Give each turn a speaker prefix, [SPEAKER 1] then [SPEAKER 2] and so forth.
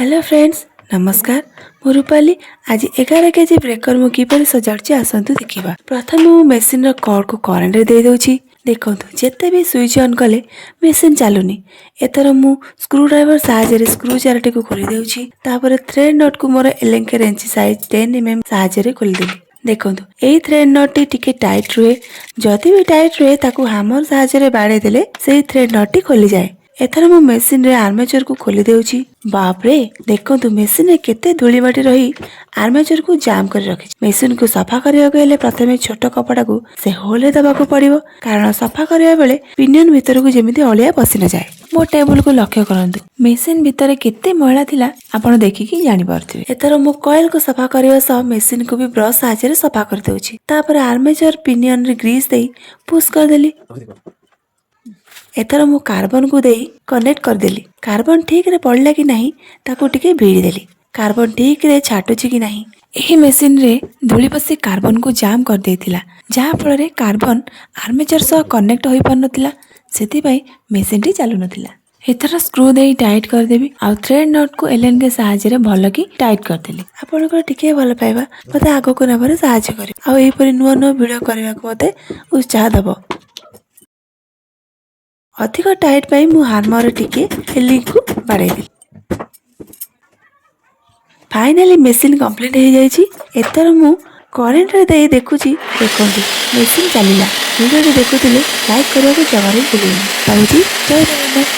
[SPEAKER 1] Hello friends, ନମସ୍କାର। ମୁଁ ରୂପାଲି। ଆଜି 11 କେଜି ବ୍ରେକର ମୁଁ କିପରି ସଜାଡ଼ୁଛି, ଆସନ୍ତୁ ଦେଖିବା। ପ୍ରଥମେ ମୁଁ ମେସିନ୍ର କର୍ଡ଼କୁ କରେଣ୍ଟରେ ଦେଇଦେଉଛି। ଦେଖନ୍ତୁ, ଯେତେ ବି ସୁଇଚ୍ ଅନ୍ କଲେ ମେସିନ୍ ଚାଲୁନି। ଏଥର ମୁଁ ସ୍କ୍ରୁ ଡ୍ରାଇଭର ସାହାଯ୍ୟରେ ସ୍କ୍ରୁ ଚାରୋଟିକୁ ଖୋଲି ଦେଉଛି। ତାପରେ ଥ୍ରେଡ୍ ନଟ୍କୁ ମୋର ଏଲେଙ୍କେ ରେଞ୍ଚ ସାଇଜ୍ 10 mm ସାହାଯ୍ୟରେ ଖୋଲିଦେଲି। ଦେଖନ୍ତୁ, ଏଇ ଥ୍ରେଡ୍ ନଟ୍ଟି ଟିକେ ଟାଇଟ୍ ରୁହେ। ଯଦି ବି ଟାଇଟ୍ ରୁହେ, ତାକୁ ହାମର ସାହାଯ୍ୟରେ ବାଡ଼େଇ ଦେଲେ ସେଇ ଥ୍ରେଡ୍ ନଟ୍ଟି ଖୋଲିଯାଏ। ଏଥର ମୁଁ ମେସିନରେ ଆର୍ମେଚରକୁ ଖୋଲି ଦେଉଛି। ବାପରେ, ଦେଖନ୍ତୁ, ମେସିନରେ କେତେ ଧୂଳି ମାଟି ରହି ଆର୍ମେଚରକୁ ଜାମ୍ କରି ରଖିଛି। ମେସିନକୁ ସଫା କରିବାକୁ ହେଲେ ପ୍ରଥମେ ଛୋଟ କପଡ଼ାକୁ ସେ ହୋଲରେ ଦେବାକୁ ପଡ଼ିବ, କାରଣ ସଫା କରିବା ବେଳେ ପିନିୟନ ଭିତରକୁ ଯେମିତି ଅଳିଆ ପଶି ନଯାଏ। ମୋ ଟେବୁଲକୁ ଲକ୍ଷ୍ୟ କରନ୍ତୁ, ମେସିନ ଭିତରେ କେତେ ମଇଳା ଥିଲା ଆପଣ ଦେଖିକି ଜାଣିପାରୁଥିବେ। ଏଥର ମୁଁ କଏଲକୁ ସଫା କରିବା ସହ ମେସିନକୁ ବି ବ୍ରଶ ସାହାଯ୍ୟରେ ସଫା କରିଦେଉଛି। ତାପରେ ଆର୍ମେଚର ପିନିୟନରେ ଗ୍ରୀସ୍ ଦେଇ ପୁସ୍ କରିଦେଲି। ଏଥର ମୁଁ କାର୍ବନକୁ ଦେଇ କନେକ୍ଟ କରିଦେଲି। କାର୍ବନ ଠିକରେ ପଡ଼ିଲା କି ନାହିଁ, ତାକୁ ଟିକେ ଭିଡ଼ି ଦେଲି। କାର୍ବନ ଠିକରେ ଛାଟୁଛି କି ନାହିଁ। ଏହି ମେସିନରେ ଧୂଳି ପଶି କାର୍ବନକୁ ଜାମ୍ କରିଦେଇଥିଲା, ଯାହାଫଳରେ କାର୍ବନ ଆର୍ମେଚର ସହ କନେକ୍ଟ ହୋଇପାରୁନଥିଲା। ସେଥିପାଇଁ ମେସିନଟି ଚାଲୁନଥିଲା। ଏଥର ସ୍କ୍ରୁ ଦେଇ ଟାଇଟ୍ କରିଦେବି ଆଉ ଥ୍ରେଡ୍ ନଟ୍କୁ ଏଲେନକେ ସାହାଯ୍ୟରେ ଭଲକି ଟାଇଟ୍ କରିଦେଲି। ଆପଣଙ୍କର ଟିକେ ଭଲ ପାଇବା ମୋତେ ଆଗକୁ ନେବାରେ ସାହାଯ୍ୟ କରିବ ଆଉ ଏହିପରି ନୂଆ ନୂଆ ଭିଡ଼ିଓ କରିବାକୁ ମୋତେ ଉତ୍ସାହ ଦେବ। ଅଧିକ ଟାଇଟ୍ ପାଇଁ ମୁଁ ହାମରରେ ଟିକେ ଲିଙ୍କକୁ ବାଡ଼େଇ ଦେଲି। ଫାଇନାଲି ମେସିନ୍ କମ୍ପ୍ଲିଟ୍ ହେଇଯାଇଛି। ଏଥର ମୁଁ କରେଣ୍ଟରେ ଦେଇ ଦେଖୁଛି। ଦେଖନ୍ତୁ, ମେସିନ୍ ଚାଲିଲା। ଭିଡ଼ିଓଟି ଦେଖୁଥିଲେ ଲାଇକ୍ କରିବାକୁ ଜମାରୁ ଭୁଲିବେନି। ରହୁଛି, ଜୟ ଜଗନ୍ନାଥ।